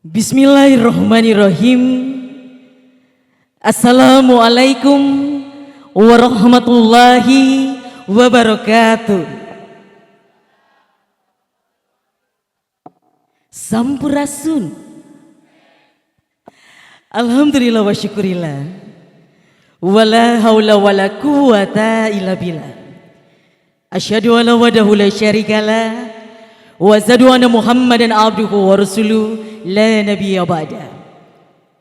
Bismillahirrahmanirrahim. Assalamualaikum warahmatullahi wabarakatuh. Sampurasun. Alhamdulillah wa syukurillah. Wala haula wala quwata illa billah. Asyhadu alla wahdahu la syarikalah wa asyhadu anna Muhammadan abduhu wa rasuluh la nabiyya ba'da.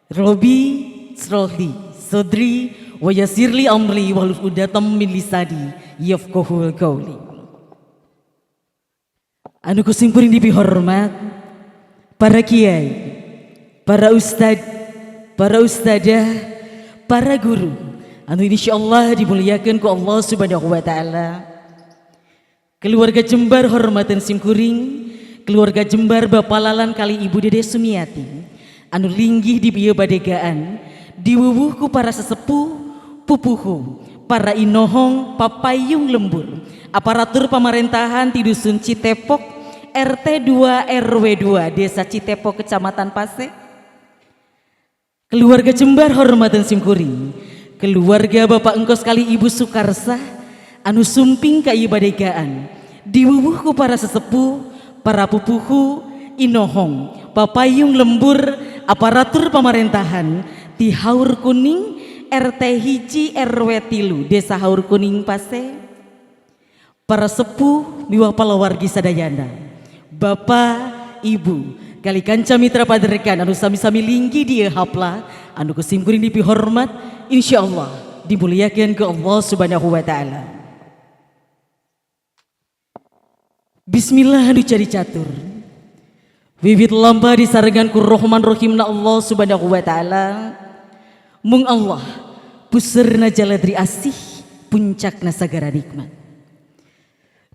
Robi srohli sodri wa yassirli amri wahlul 'uqdatam min lisani yafqahu qawli. Anu ku simkuring dipihormat para kiai, para ustad, para ustadzah, para guru anu insyaallah dimuliakan ku Allah Subhanahu wa taala. Keluarga Jembar hormatan simkuring, keluarga Jembar Bapak Lalan kalih Ibu Dede Sumiati anu linggih di bieu badegaan diwuwuh ku para sesepuh, pupuhu, para inohong, papayung lembur, aparatur pemerintahan di Dusun Citepok RT 2 RW 2 Desa Citepok, Kecamatan Paseh. Keluarga Jembar hormatan simkuring, keluarga Bapak Engkos kalih Ibu Sukarsa anu sumping ka ieu badegaan diwuwuh ku para sesepuh, para pupuhu, inohong, papayung lembur, aparatur pemerintahan di Haur Kuning RT 1 RW 3 Desa Haur Kuning, Paseh, para sepuh miwah palawargi sadayana, Bapak, Ibu, kalih kanca mitra paderekan anu sami-sami linggih di hapla anu ku simkuring dipihormat, insyaallah dimuliakan ku Allah Subhanahu wa taala. Bismillah anu cari catur. Wiwit lampah disarengan ku Rohman Rohim na Allah Subhanahu wa taala. Mung Allah puserna jaladri asih, puncakna sagara nikmat.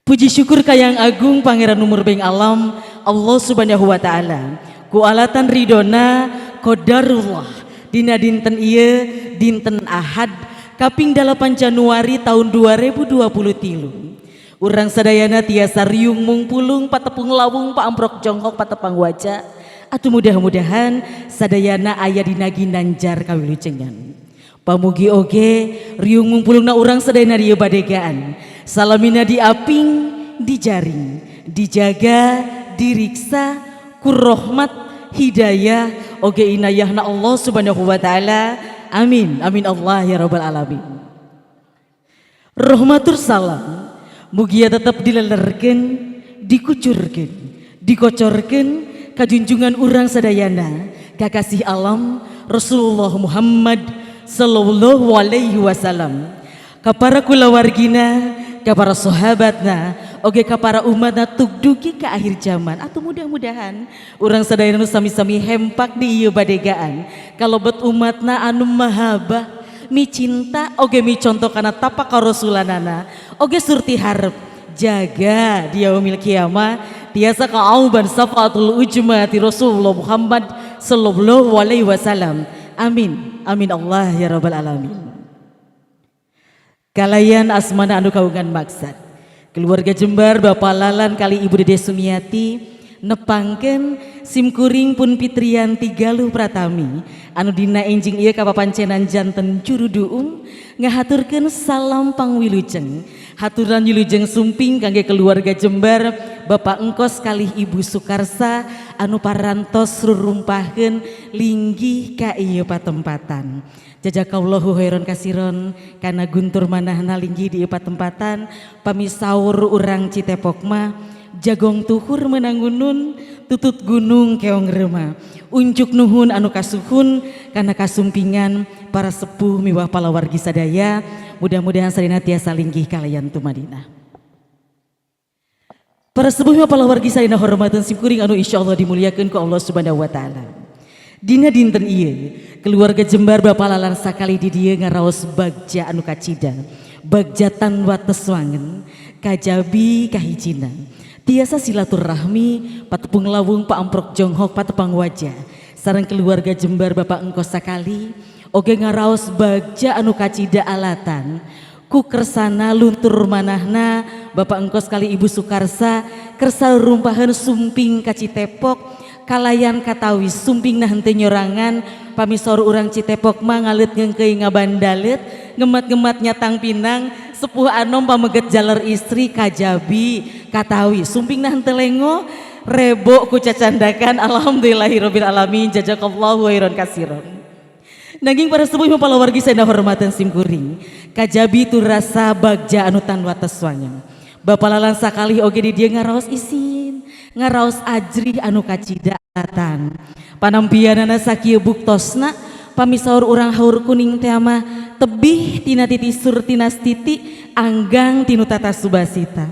Puji syukur kayang agung Pangeran Numur Beng Alam Allah Subhanahu wa taala. Ku alatan ridona qadarullah dina dinten ieu, dinten Ahad kaping 8 Januari tahun 2023. Urang sadayana tiasa riung mungpulung, patepung lawung, paamprok jonghok, patepang wajah. Atau mudah-mudahan sadayana aya dina ginanjar kawilujengan. Pamugi oge riung mungpulungna urang sadayana di badegaan. Salamina diaping, dijaring, dijaga, diriksa ku rahmat, hidayah oge inayahna Allah Subhanahu wa taala. Amin amin Allah ya rabbal alamin. Rahmatur salam mugia tetap dilelerkeun, dikucurkeun, dikocorkeun ka junjungan urang sadayana, kakasih alam Rasulullah Muhammad sallallahu alaihi wasallam, ka para kulawargina, ka para sahabatna, oge ka para umatna tugdugi ke akhir zaman. Atau mudah-mudahan urang sadayana nu sami-sami hempak di ieu badegaan kalebet umatna anu mahabah, mi cinta oge mi contoh kana tapak karasulanana, oge surti harep jaga di yaumil kiamah tiasa kaauban safaatul ujma ti Rasulullah Muhammad sallallahu alaihi wasallam. Amin amin Allah ya rabbal alamin. Kalayan asmana anu kagungan maksad, keluarga Jembar Bapak Lalan kalih Ibu Dede Sumiati nepangkeun simkuring pun Fitrianti Galuh Pratami anu dina enjing ieu kapapancenan janten juru duung ngahaturkeun salam pangwilujeng, haturan wilujeng sumping kangge keluarga Jembar Bapak Engkos kalih Ibu Sukarsa anu parantos rurumpahkeun linggih ka ieu patempatan. Jazakallahu khairan kasiron kana guntur manahna linggih di ieu patempatan. Pami saur urang Citepok mah, jagong tuhur menangunun, tutut gunung keong rema. Unjuk nuhun anu kasuhun kana kasumpingan para sepuh miwah palawargi sadaya. Mudah-mudahan sadayana tiasa linggih kalayan tumadina. Para sepuh miwah palawargi sadayana hormatan simkuring anu insyaallah dimuliakeun ku Allah Subhanahu wa taala. Dina dinten ieu keluarga Jembar Bapak Lalan sakali di dieu ngaraos bagja anu kacida, bagja tan wates wangen kajabi kahijina tiasa silaturahmi, patepung lawung, paamprok jonghok, patepang wajah sareng keluarga Jembar Bapak Engkos sakali, oge ngaraos bagja anu kacida alatan ku kersana luntur manahna Bapak Engkos kalih Ibu Sukarsa kersa rumpahan sumping ka Citepok. Kalayan katawis sumpingna henteu nyorangan. Pami saur urang Citepok mah ngaleut ngeungkeuy ngabandaleut, ngemat-ngemat nyatang pinang, sepuh anom pameget jaler istri kajabi katawis sumpingna henteu lengo rebo ku cacandakan. Alhamdulillahirabbil alamin, jazakallahu khairan katsiran. Nanging para sepuh palawargi sadayana hormatan simkuring, kajabi tu rasa bagja anu tan wates wangen. Bapak lalan sakali oge di dieu ngaraos isin, ngaraos ajrih anu kacida alatan. Panampianana sakieu buktosna, pami saur urang Haur Kuning teh mah tebih tina titisur tinastiti, anggang tinu tata subasita.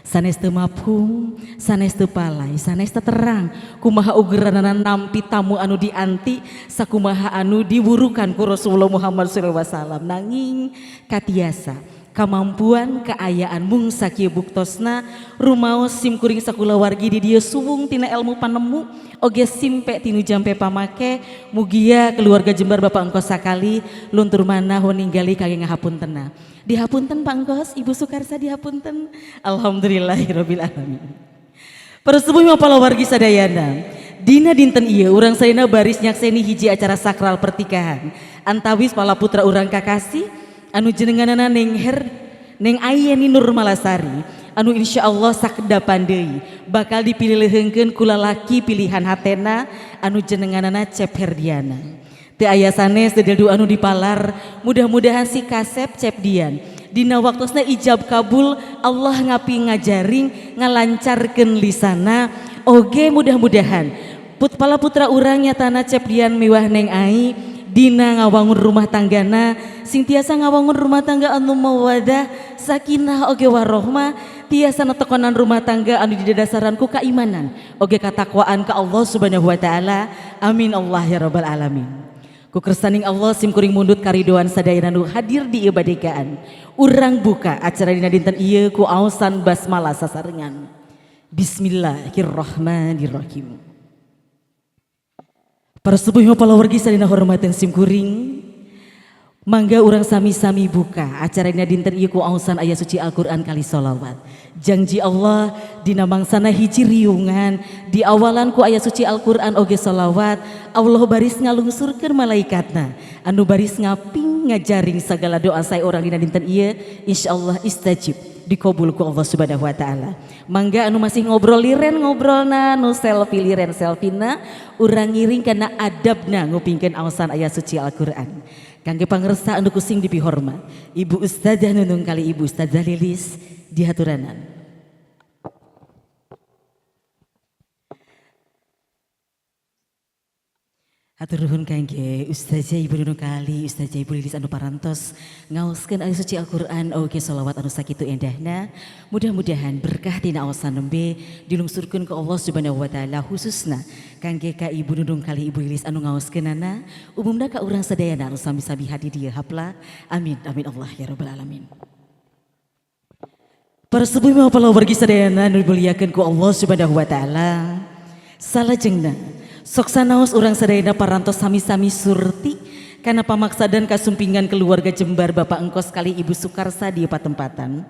Sanes teu mafhum, sanes teu palay, sanes teu terang kumaha ugeranana nampi tamu anu dianti sakumaha anu diwurukan ku Rasulullah Muhammad SAW. Nanging katiasa kamampuan keayaan mung sakieu buktosna rumaos sim kuring sakulawargi di dieu suwung tina ilmu panemu oge simpe tinu jampe pamake. Mugia keluarga Jembar, Bapak Engkos sakali luntur manah ninggali kangge ngahapuntena. Dihapunten Pak Engkos, Ibu Sukarsa, dihapunten. Alhamdulillahirabbil alamin. Para sepuh palawargi sadayana, dina dinten ieu urang sadayana baris nyakseni hiji acara sakral pertikahan antawis pala putra urang kakasih anu jenenganana Neng Her, Neng Ayeni Nurmalasari, anu insya Allah sakedapan deui bakal dipilih ku lalaki pilihan hatena anu jenenganana Cep Herdiana. Teu aya sanes dedeldu anu dipalar, mudah-mudahan si kasep Cep Dian dina waktosna ijab kabul Allah ngapi ngajaring ngalancarkeun lisana oge. Mudah-mudahan put pala putra urang nyatana Cep Dian miwah Neng Ai dina ngawangun rumah tanggana sing tiasa ngawangun rumah tangga anu mawadah, sakinah oge warohmah, tiasa netekonan rumah tangga anu didadasaran ku kaimanan oge katakwaan ka Allah Subhanahu wa taala. Amin Allah ya rabbal alamin. Ku kersaning Allah sim kuring mundut karidoan sadayana nu hadir di ieu badegaan. Urang buka acara dina dinten ieu ku aosan basmalah sasarengan. Bismillahirrahmanirrahim. Para sepuh palawargi sadayana hormatan sim kuring, mangga urang sami-sami buka acara dina dinten ieu ku aosan ayat suci Al-Qur'an kali solawat. Janji Allah dina mangsana hiji riungan di awalan ku ayat suci Al-Qur'an oge solawat, Allah baris ngalungsurkeun malaikatna anu baris ngaping ngajaring segala doa saya urang dina dinten ieu, insyaallah istajib, dikabul ku Allah Subhanahu wa taala. Mangga anu masih ngobrol liren ngobrolna, nu selfie liren selfie-na, urang ngiring kana adabna ngupingkeun aosan ayat suci Al-Qur'an. Kangge pangersa anu kusing dipihormat, Ibu Ustazah Nunung kali Ibu Ustazah Lilis dihaturanan. Hatur nuhun kangge Ustazah Ibu Nunung kali Ustazah Ibu Lilis anu parantos ngaoskeun ayat suci Al-Qur'an oge sholawat anu sakitu endahna. Mudah-mudahan berkah tina aosan nembe dilungsurkeun ke Allah Subhanahu wa taala, khususna kangge ka Ibu Nunung kali Ibu Lilis anu ngaoskeunana, umumna ka urang sadayana anu sami-sami hadir dieu hapla. Amin amin Allah ya rabbal alamin. Para sepuh palawargi sadayana anu dimuliakeun ku Allah Subhanahu wa taala, salajengna sok sanaos urang sadayana parantos sami-sami surti karena pamaksadan kasumpingan keluarga Jembar, Bapak Engkos kali Ibu Sukarsa di patempatan.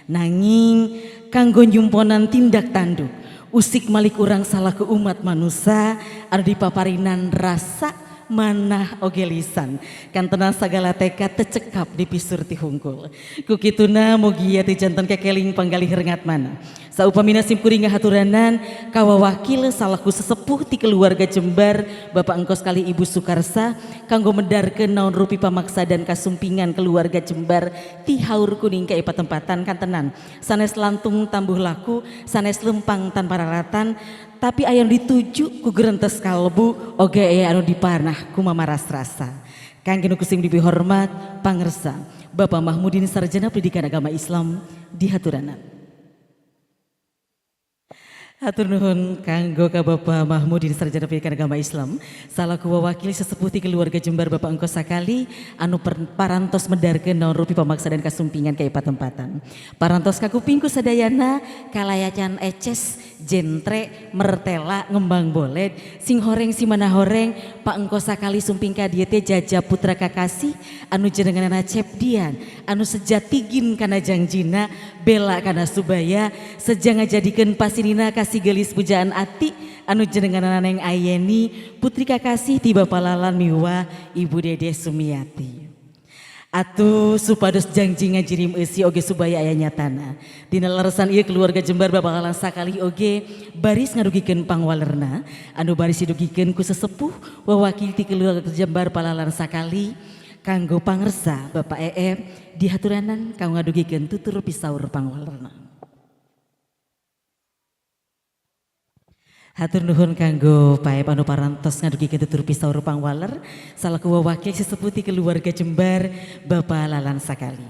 Nanging kanggo nyumponan tindak tanduk usik malik urang salaku umat manusia anu dipaparinan rasa manah oge lisan kantenan sagala tekad tecekap di pisurti hungkul. Kukituna mugia teu janten kekeling panggalih rengat mana. Saupamina sim kuring ngahaturanan kawawakil salaku sesepuh ti keluarga Jembar, Bapak Engkos kali Ibu Sukarsa, kanggo medarkeun naon rupi pamaksa dan kasumpingan keluarga Jembar ti Haur Kuning ka patempatan. Kantenan sanes lantung tambuh laku, sanes lempang tanpa raratan, tapi aya nu dituju ku gerentes kalbu oge aya anu dipanah ku mamaras rasa. Kangge nu kusing dipihormat pangersa Bapak Mahmudin Sarjana Pendidikan Agama Islam dihaturanan. Hatur nuhun kanggo ka Bapak Mahmudin Sarjana Pendidikan Agama Islam salaku wakil sesepuh ti keluarga Jembar, Bapak Engkos sakali anu parantos medarkeun naon rupi pamaksa dan kasumpingan ka patempatan. Parantos kakuping ku sadayana kalayacan eces jentre mertela ngembang boled sing horeng si mana horeng. Pak Engkos sakali sumping ka dieu teh jaja putra kakasih anu jenenganna Cep Dian anu sejatigin kana jangjina, bela kana subaya, seja ngajadikeun pasinina ka Kakasih gelis pujaan ati anu jenengan Neng Ayeni, putri kakasih ti Bapak Lalan miwah Ibu Dede Sumiati. Atuh supados janji ngajirim eusi oge subaya aya nyatana. Dina leresan ieu keluarga Jembar Bapak Lalan sakali oge baris ngadugikeun pangwalerna anu baris didugikeun ku sesepuh wawakil ti keluarga Jembar Palalan sakali kanggo pangersa Bapak EE dihaturanan kanggo ngadugikeun tutur pisaur pangwalerna. Hatur nuhun kanggo Pak Ep anu parantos ngadugikeun tutur pisaur pangwaler salaku wawakil sesepuh ti keluarga Jembar Bapak Lalan sakali.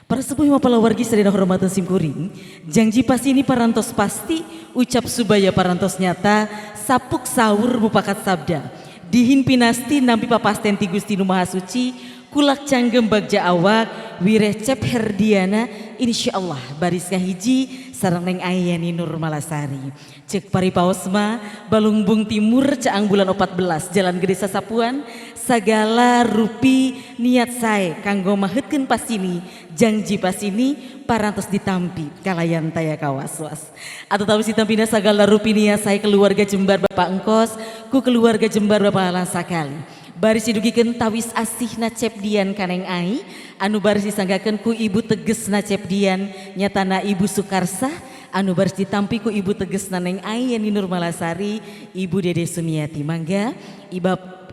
Para sepuh palawargi sadaya hormatan simkuring, janji pasti ini parantos pasti, ucap subaya parantos nyata, sapuk sahur mupakat sabda. Dihin pinasti nampi papasten ti Gusti Nu Maha Suci, kulak canggem bagja awak, wirecep herdiana, insyaallah baris hiji sareng Neng Ayani Nurmalasari. Cek paripaosma Balungbung Timur caang bulan 14 Jalan Gede Sasapuan sagala rupi niat sae kanggo maheutkeun pasini janji pasini parantos ditampi kalayan taya kawas-was. Atau tahu ditampina sagala rupi niat sae keluarga Jembar Bapak Engkos ku keluarga Jembar Bapak Alan sakali. Baris didugikeun tawis asih Cep Dian ka Neng Ai anu baris disanggakeun ku Ibu Teges Cep Dian nyatana Ibu Sukarsah anu baris ditampi ku Ibu Teges Neng Ai Yani Nurmalasari Ibu Dede Sumiati. Mangga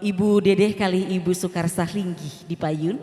Ibu Dedeh kali Ibu Sukarsah linggih di payun.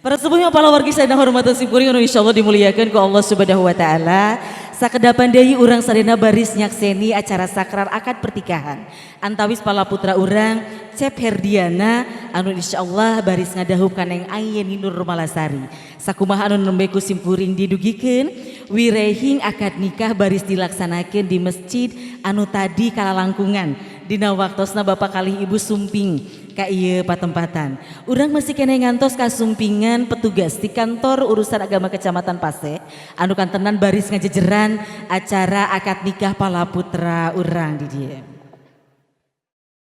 Para sepuh para wargi sadaya hormatan simkuring anu insyaallah dimuliakan ku Allah Subhanahu wa taala. Sakedapan deui urang sadayana baris nyakseni acara sakral akad pernikahan antawis pala putra urang Cep Herdiana anu insyaallah baris ngadahup ka Neng Ayeni Nurmalasari. Sakumaha anu nembe ku simkuring didugikeun wirehing akad nikah baris dilaksanakeun di masjid anu tadi kalalangkungan dina waktosna bapak kalih ibu sumping ka ieu patempatan. Urang masih keneh ngantos kasumpingan petugas di kantor urusan agama Kecamatan Paseh anu kantenan baris ngajejeran acara akad nikah pala putra urang di dieu.